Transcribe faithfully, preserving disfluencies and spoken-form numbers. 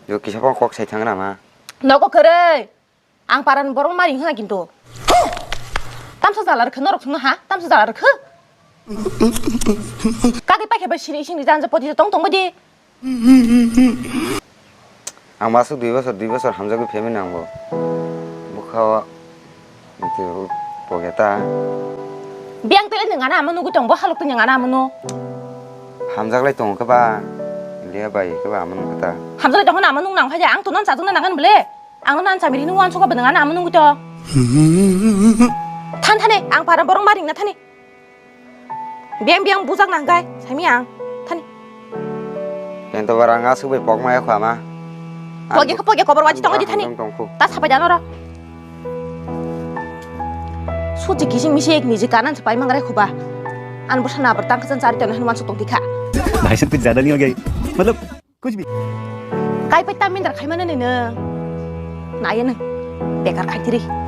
Yo kisa phone kok sai thang rama. Nogo kwrwi. Ang paran borok mari hwnna kintu. Tamsa jala rwkha norok thungna ha? Tamsa jala rwkha? Kagwi paikha bai siri isingni janja poti tong tong baidi. Ang masuk dui bosor, dui bosor hamjagwi phaimani ang bo. Bukha o twi pogeta. Biyang tele nung ana amo nugwi tong bo halok tini ngana amo nu. Hamjaklai tongo khe ba? Liya bai khe ba amo nugwi ta. Hamjaklai tong hwnna amo nung nang khaja ang to non chajak na nangan bole. Ang non chabiri hwnwi uansuk ba nung ana amo nugwi to. Than thani ang para borok maring na thani. Biyang biyang bujak nang kai sami ang thani. Yang to barang asuk bai pok maya khama. Pogya khe pogya kobor waji tongo di thani. Tong tong khu. Ta sapai dano ro. Suti kising misi ek niji kanan sapai mangrai khuba. An busa na bertang kesan cari tano hwnwi uansuk tong dikha. भाई साहब कुछ ज्यादा नहीं हो गया ये? मतलब कुछ भी। Kai pai ta mindar khai mano ni nung. Naya nung. Bekar khai tiri.